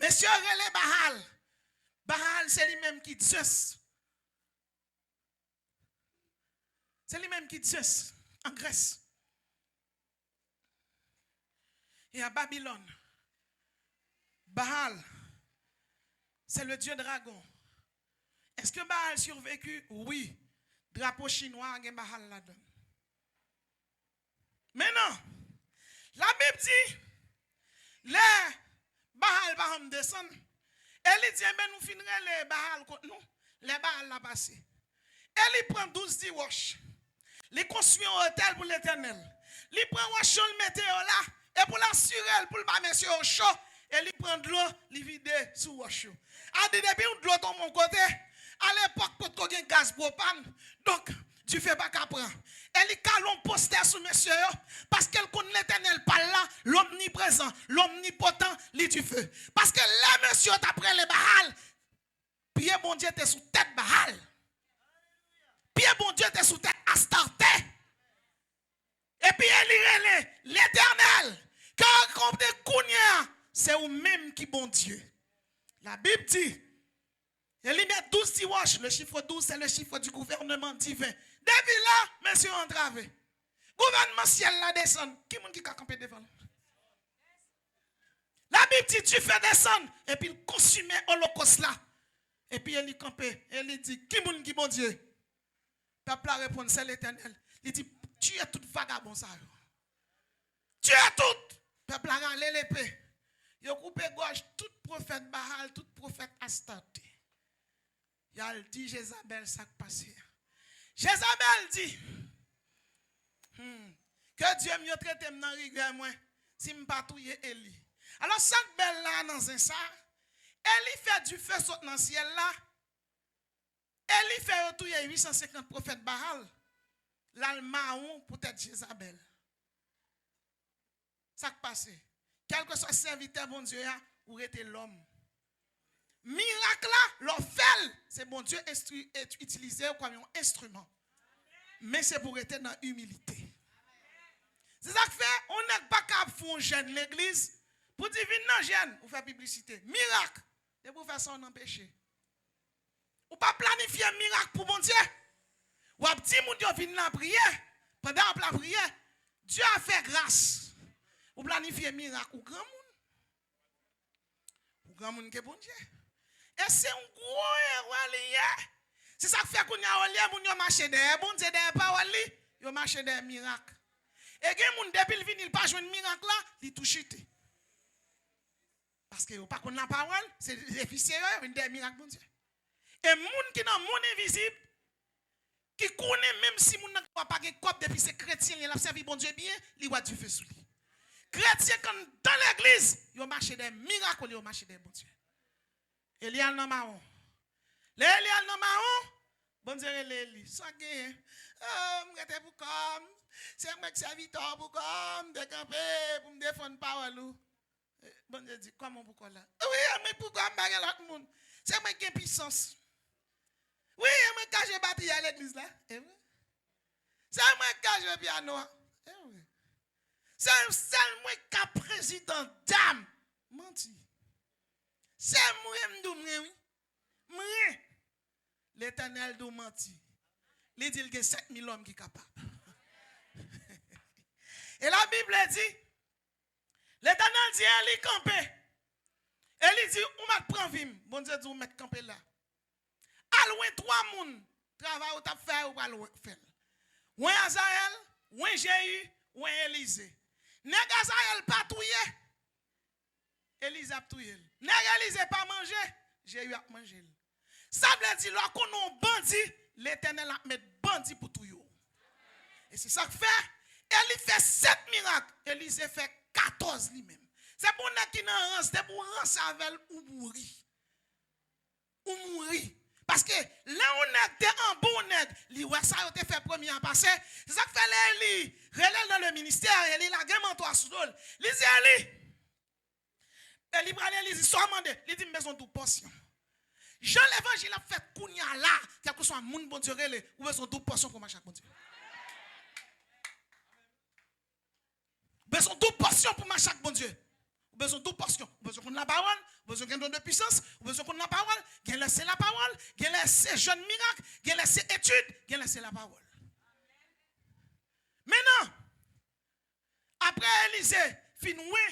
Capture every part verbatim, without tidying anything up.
Mesye yo rele Baal. Baal, se li menm ki Zeus. Se li menm ki Zeus an Grès. E a Babilòn, Baal, c'est le dieu dragon. Est-ce que Baal survécu? Wi. Drapo chinwa a gen Baal ladan l. Men non, Labib di, lè Baal pa janm desann, e li di, enben, nou fin rele Baal kont nou, lè Baal la pase. E li pran douz ti wòch, li konstwi yon otèl pou Letènèl, li pran wòch yo, l mete yo la, e pou l asire l, pou l ba mesye yo cho, e li pran dlo, li vide sou wòch yo. A di, depi yon dlo tonbe yon kote, alepòk potko gen gaz pwopàn, donk, dife pa ka pran. E li kale yon postè sou mesye yo, paske l konn Letènèl pa l la, lomniprezan, lomnipotan, li dife. Paske lè mesye yo t ap rele Baal, pye Bondye te sou tèt Baal. Pye Bondye te sou tèt Astarte. Epi Eli rele, Letènèl, ke w rekonèt kounye a, se ou menm ki Bondye. Labib di, Eli met douz ti wòch, le chiffre douze, c'est le chiffre du gouvernement divin. Depi la, mesye yo antrave. Gouvènman syèl la desann. Ki moun ki ka kanpe devan l? Labib di, dife desann, epi l konsime olokòs la. Epi Eli kanpe, Eli di, ki moun ki Bondye? Pèp la reponn, se Letènèl. Li di, tiye tout vagabon sa yo. Tiye tout! Pèp la rale lepe. Yo koupe gòj tout pwofèt Baal, tout pwofèt Astarte. Y al di Jezabèl sa k pase a. Jezabèl di, hmm, ke dye m yo trete m nan rigè mwen, si m pa touye Eli. Alò, sa k bèl la nan zen sa, Eli fè dife sot nan syèl la, Eli fè yo touye uit san senkant pwofèt Baal, l al mawon poutèt Jezabèl. Sa k pase? Kèlkeswa sèvitè Bondye a, ou rete lòm. Mirak la, lè w fè l, se Bondye enstri-, et-, itilize w kòm yon enstriman. Men se pou w rete nan imilite. Se sa k fè, yon nèg pa ka ap fè yon jèn legliz, pou di vin nan jèn, ou fè piblisite. Mirak, depi w fè sa, w nan peche. Ou pa planifye mirak pou Bondye. W ap di moun yo vin lapriyè. Pandan w ap lapriyè, Dye a fè gras. Ou planifye mirak, ou granmoun. Ou granmoun ke Bondye. E se yon gwo erè li ye. Se sa k fè kounye a, olye moun yo mache dèyè Bondye, dèyè pawòl li, yo mache dèyè mirak. E gen moun, depi l vini, l pa jwenn mirak la, li tou chite. Paske yo pa konn lapawòl, se defisye yo, yo vin dèyè mirak Bondye. E moun ki nan mond envizib, ki konnen menm si moun nan pa gen kòb, depi se kretyen li ye, l ap sèvi Bondye byen, li wè dife sou li. Kretyen k anndan legliz, yo mache dèyè mirak olye yo mache dèyè Bondye. Eli al nan mawon. Lè Eli al nan mawon, Bondye rele Eli. Sa w genyen? Ah, m rete pou kò m. Se mwen k sèvitè w pou kò m, m te kanpe pou m defann pawòl ou. Bondye di, kòman pou kò la? Wi, e mwen pou kò m, pa gen lòt moun. Se mwen ki gen pisans. Wi, e mwen k ka jwe batri a legliz la. E vre. Se mwen k ka jwe pyano a. E vre. Se sèl mwen k ka prezidan dam. Manti. Se mwen m di w mwen wi. Mwen. Letènèl di w manti. Li di l gen sèt mil òm ki kapab. E Labib di, Letènèl di Eli kanpe. Eli di, ou mèt pran vi m. Bondye di, ou mèt kanpe la. Al wen twa moun, travay ou t ap fè a, ou pral wen, fè l. Wen Azayèl, wen Jeyi, wen Elize. Nèg Azayèl pa touye, Elize ap touye l. Nèg Elize pa manje, Jeyi ap manje l. Sa vle di, lè w konnen yon bandi, Letènèl ap met bandi pou touye w. E se sa k fè, Eli fè sèt mirak, Elize fè katòz li menm. Se pou nèg ki nan rans, depi w ranse avè l, ou mouri. Ou mouri. Paske lè yon nèg te anba yon nèg, li wè sa yo te fè premye a pase. Se sa k fè lè Eli rele l nan le ministè, Eli lage manto a sou do l. Li di Eli, Eli prale, li di, sa w mande? Li di, m bezwen doub pòsyon. Jan levanjil ap fèt kounye a la, kèlkeswa moun Bondye rele, ou bezwen doub pòsyon pou mache ak Bondye. Ou bezwen doub pòsyon pou mache ak Bondye. Ou bezwen doub pòsyon. Ou bezwen konn lapawòl. Ou bezwen gen don de pwisans. Ou bezwen konn lapawòl. Gen lè se lapawòl. Gen lè se jèn mirak. Gen lè se etid. Gen lè se lapawòl. Mentnan, apre Elize fin wè,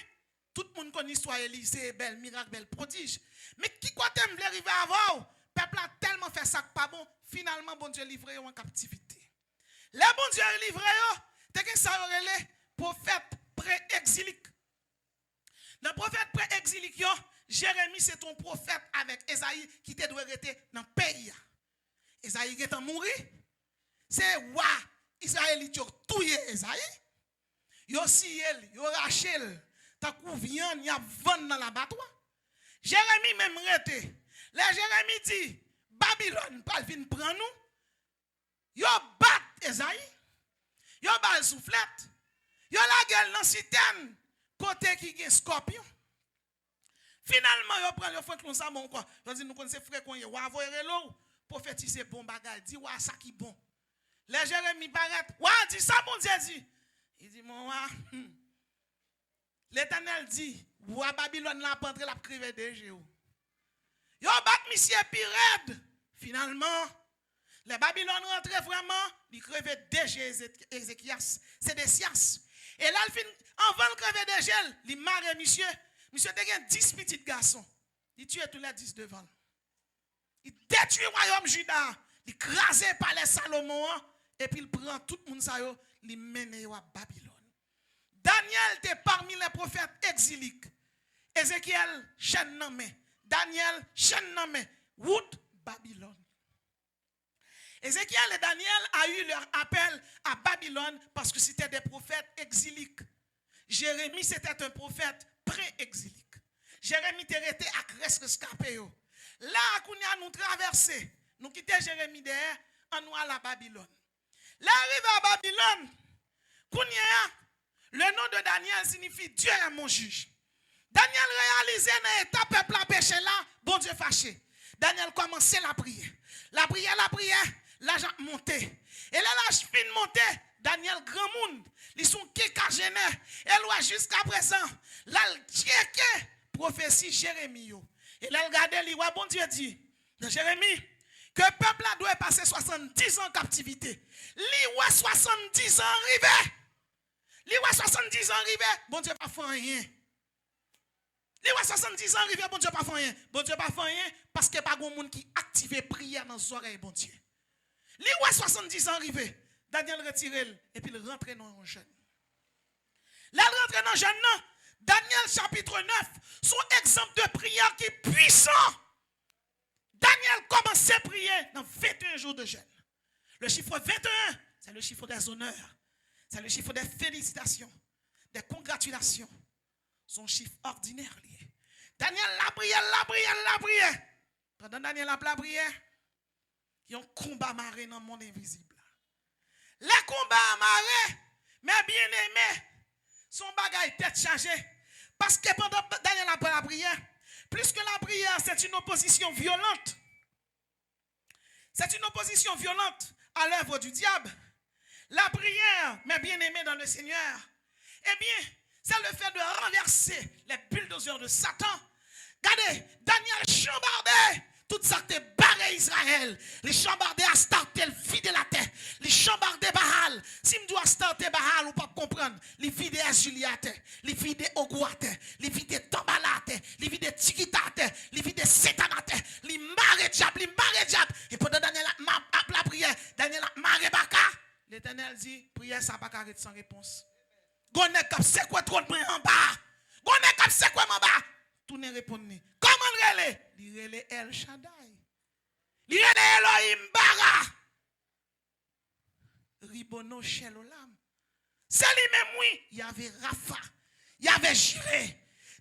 tout moun konn istwa Elize, bèl mirak, bèl pwodij. Men ki kote m vle rive avè w, pèp la tèlman fè sa k pa bon, finalman Bondye livre yo an kaptivite. Lè Bondye livre yo, te gen sa yo rele pwofèt pre-egzilik. Nan pwofèt pre-egzilik yo, Jeremi se te yon pwofèt avèk Ezayi ki te dwe rete nan peyi a. Ezayi gentan mouri, se wa Izrayelit yo touye Ezayi, yo siye l, yo rache l, tankou vyann y ap vann nan labatwa. Jeremi menm rete. Lè Jeremi di, Babilòn pral vin pran nou, yo bat Ezayi, yo ba l souflèt, yo lage l nan sitèn kote ki gen skòpyon. Finalman, yo pran l, yo fwenk l yon sabon ankò. Yo di, nou konn se frè konye, wa voye rele w, pwofetize bon bagay, di wa sa ki bon. Lè Jeremi parèt, wa di sa Bondye di. Li di, mon wa, hmm. Letènèl di, wa Babilòn la ap antre, l ap kreve de je w. Yo bat misye pi rèd. Finalman, lè Babilòn rantre vrèman, li kreve de je Eze-, Ezekyas, Sedesyas. E lè l fin, anvan l kreve de je l, li mare misye. Misye te gen dis pitit gason. Li tiye tou lè dis devan l. Li detwi wayòm Jida a. Li kraze palè Salomon an. Epi l pran tout moun sa yo, li mennen yo a Babilòn. Danyèl te parmi les prophètes exiliques. Ezekyèl, chèn nan men. Danyèl, chèn nan men. Wout Babilòn. Ézéchiel et Daniel a eu leur appel à Babylone parce que c'était des prophètes exiliques. Jérémie, c'était un prophète pré-exilique. Jeremi te rete ak rès reskape yo. La a, kounye a, nou travèse, nou kite Jeremi dèyè, ann nou al a Babilòn. Lè rive a Babilòn, kounye a, le nom de Daniel signifie Dieu est mon juge. Danyèl reyalize nan eta pèp la peche la, Bondye fache. Danyèl kòmanse lapriyè. Lapriyè, lapriyè, laj ap monte. E lè laj fin monte, Danyèl granmoun, li se yon kekajenè. E l wè jiskaprezan, l al tcheke pwofesi Jeremi yo. E lè l gade, li wè Bondye di nan Jeremi ke pèp la dwe pase swasanndiz an kaptivite. Li wè swasanndiz an rive. Li wè swasanndiz an rive, Bondye pa fè anyen. Li wè swasanndiz an rive, Bondye pa fè anyen. Bondye pa fè anyen paske pa gen moun ki aktive priyè nan zòrèy Bondye. Li wè swasanndiz an rive, Danyèl retire l epi l rantre nan yon jèn. Lè l rantre nan jèn nan, Danyèl chapitre neuf, se yon egzanp de priyè ki pwisan. Danyèl kòmanse priye nan venteyen jou de jèn. Le chiffre vingt et un, c'est le chiffre des honneurs. C'est le chiffre des félicitations, des congratulations. Se yon chif òdinè li ye. Danyèl lapriyè, lapriyè, lapriyè. Pandan Danyèl ap lapriyè, yon konba mare nan mond envizib la. Lè konba a mare, mes bien-aimés, se yon bagay tèt chaje. Paske pandan Danyèl ap lapriyè, puisque la prière, c'est une opposition violente, c'est une opposition violente à l'œuvre du diable. La prière, mes bien-aimés dans le Seigneur, eh bien, c'est le fait de renverser les bulldozers de Satan. Gade, Danyèl chanbade tout sa k te bare Izrayèl. Li chanbade Astarte, l vide l atè. Li chanbade Baal. Si m di w Astarte, Baal, ou p ap konprann. Li vide èzili atè. Li vide ogou atè. Li vide tanbala atè. Li vide tikita atè. Li vide setan atè. Li mare dyab, li mare dyab. E pandan Danyèl ap, ap lapriyè, Danyèl ap mare baka. Letènèl di, priyè sa pa ka ret san repons. Gon nèg k ap sekwe twòn mwen anba. Gon nèg k ap sekwe m anba. Tounen reponn li. Kòman l rele? Li rele El Shaddai. Li rele Elohim Bara. Ribono Shel Olam. Se li menm wi, Yahvé Rapha, Yahvé Jiré.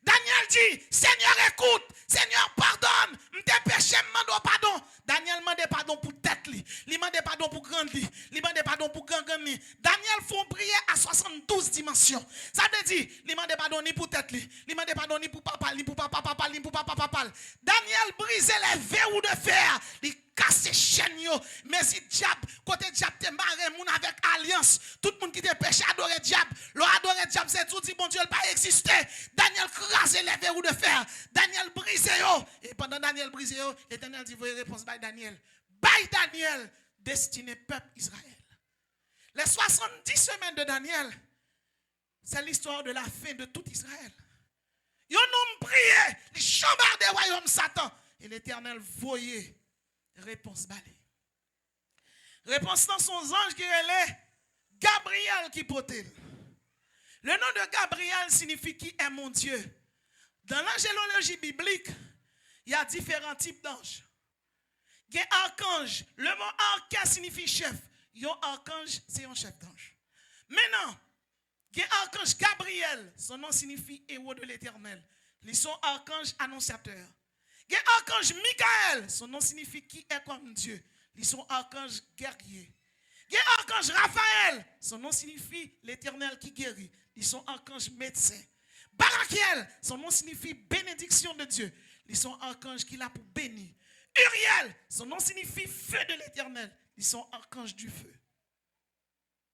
Danyèl di, Senyè, ekout, Senyè, padone, m te peche, m mande w padon. Danyèl mande padon pou tèt li, li mande padon pou grann li, li mande padon pou grangrann li. Danyèl fè yon priyè a swasanndouz dimansyon. Sa vle di, li mande padon ni pou tèt li, li mande padon ni pou papa l, ni pou papa papa l, ni pou papa papa l. Danyèl brize les verrous de fer. Li kase chèn yo, mezi dyab, kote dyab te mare moun avèk alyans. Tout moun ki te peche adore dyab. Lè w adore dyab, se di w di Bondye l pa egziste. Danyèl kraze lè verou de fè. Danyèl brize yo. E pandan Danyèl brize yo, Letènèl di voye repons bay Danyèl. Bay Danyèl destine pèp Izrayèl. Les soixante-dix semaines de Daniel, c'est l'histoire de la fin de tout Israël. Yon nonm priye, li chanbade wayòm Satan. E Letènèl voye repons ba li. Repons lan se yon zanj ki rele Gabriyèl ki pote l. Le nom de Gabriel signifie qui est mon Dieu. Dans l'angélologie biblique, il y a différents types d'anges. Gen arkanj. Le mot archange signifie chef. Yon arkanj, se yon chèf danj. Maintenant, gen arkanj Gabriel. Son nom signifie héros de l'Éternel. Li se yon arkanj anonsyatè. Gen arkanj Mikaèl. Son nom signifie qui est comme Dieu. Li se yon arkanj guerrier. Gen arkanj Raphaël. Son nom signifie l'Éternel qui guérit. Li se yon arkanj medsen. Barakyèl. Son nom signifie bénédiction de Dieu. Li se yon arkanj ki la pou beni. Uriel. Son nom signifie feu de l'Éternel. Li se yon arkanj du feu.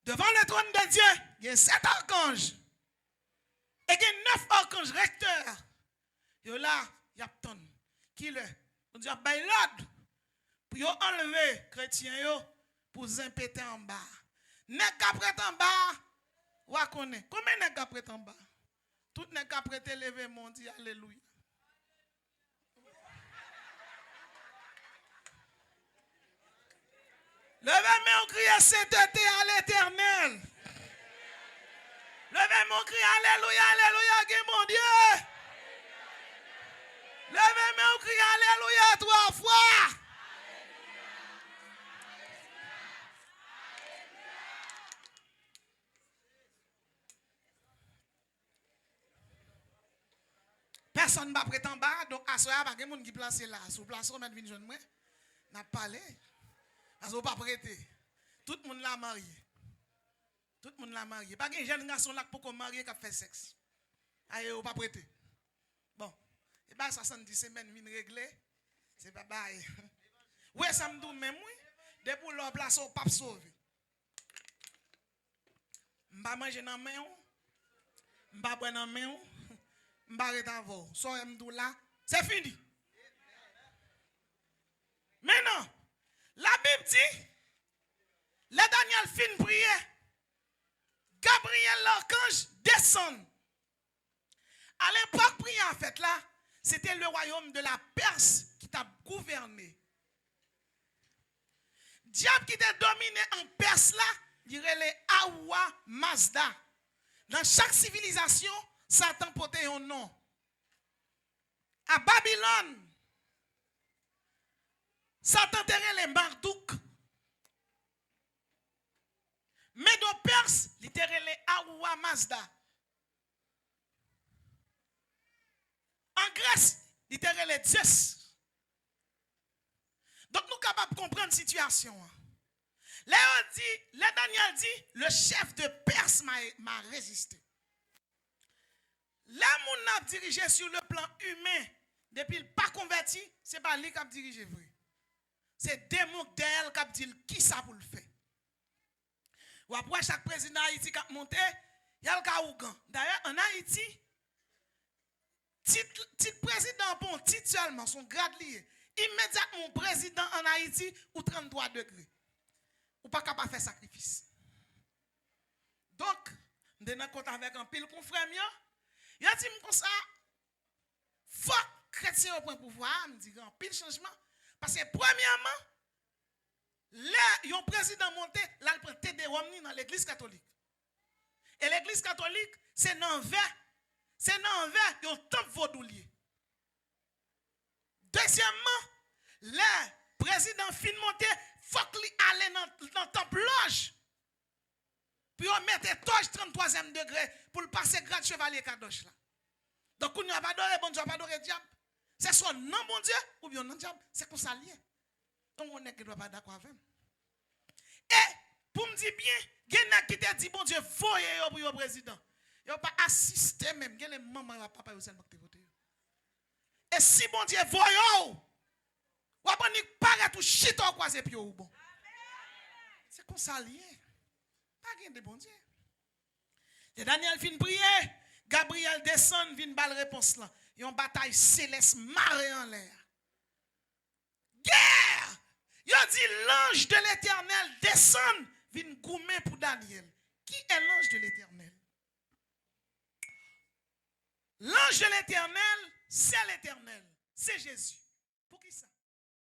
Devant le trône de Dieu, gen sèt arkanj. E gen nèf arkanj rektè. Yo la, y ap tann. Kilè Bondye ap bay lòd pou yo anlve kretyen yo, pou zen pete anba. Nèg k ap ret anba, w a konnen. Konbyen nèg k ap ret anba? Tout nèg k ap rete, leve men w, di alelouya. Leve men w, kriye senteté a Letènèl. Leve men w, kriye alelouya, alelouya, gen Bondye. Leve men w, kriye alelouya twa fwa. Pèsonn p ap ret anba, donk aswè a pa gen moun ki plase la. Si w plase, w mèt vin jwenn mwen. N ap pale. Paske w p ap rete. Tout moun la marye. Tout moun la marye. Pa gen jèn gason la k poko marye k ap fè sèks. Aye, w p ap rete. Bon, e bay swasanndis semèn vin regle. Se pa bay. Ou wè sa m di w menm, wi. Depi w la w plase, w p ap sove. M pa manje nan men w. M pa bwè nan men w. M pa ret avè w. Sa w wè m di w la, se fini. Mentnan, Labib di, lè Danyèl fin priye, Gabriyèl lakanj desann. Alepòk priyè a fèt la, se te le wayòm de la Pèrs ki t ap gouvène. Dyab ki te domine an Pès la, li rele Awa Mazda. Nan chak sivilizasyon, Satan pote yon non. A Babilòn, Satan te rele Madouk. Medo Pès, li te rele Awa Mazda. An Grès, li te rele Zeus. Donk, nou kapab konprann sitiyasyon an. Lè yo di, lè Danyèl di, le chef de Perse m'a, m'a résisté. Lè moun nan ap dirije sur le plan humain, depi l pa konvèti, se pa li k ap dirije vre. Se demon k dèyè l k ap di l kisa pou l fè. W ap wè chak prezidan Ayiti k ap monte, y al ka ougan. Dayè, ann Ayiti, tit, tit prezidan an pa yon tit sèlman, se yon grad li ye. Imedyatman yon prezidan ann Ayiti, ou tranntwa degre. Ou pa ka pa fè sakrifis. Donk, m te nan kont avèk anpil konfrè m yo. Yo di m konsa, fòk kretyen yo pran pouvwa a, m di gen anpil chanjman. Paske premyèman, lè yon prezidan monte, l al pran tedewòm li nan legliz katolik. E legliz katolik, se nan vè, se nan vè yon tanp vodou l ye. Dezyèmman, lè prezidan fin monte, fòk li ale nan, nan tanp lòj pou yo mete tòj tranntwazyèm degre pou l pase grad chevalye kadòch la. Donk, kounye a, w ap adore Bondye, w ap adore dyab. Se swa nan Bondye oubyen nan dyab. Se konsa l ye. Donk, yon nèg gen dwa pa dakò avè m. E, pou m di byen, gen nèg ki te di Bondye voye yo pou yo prezidan. Yo pa asiste menm. Gen lè manman yo ak papa yo sèlman ki te vote yo. E si Bondye voye w, w W ap annik parèt ou chita, w kwaze pye w, bon. Se konsa l ye. Pa gen de Bondye. Lè Danyèl fin priye, Gabriyèl desann, vin ba l repons lan. Yon batay selès mare anlè a. Gè! Yo di lanj de Letènèl desann, vin goumen pou Danyèl. Qui est l'ange de l'Éternel? L'ange de l'Éternel, c'est l'Éternel, c'est Jésus. Poukisa?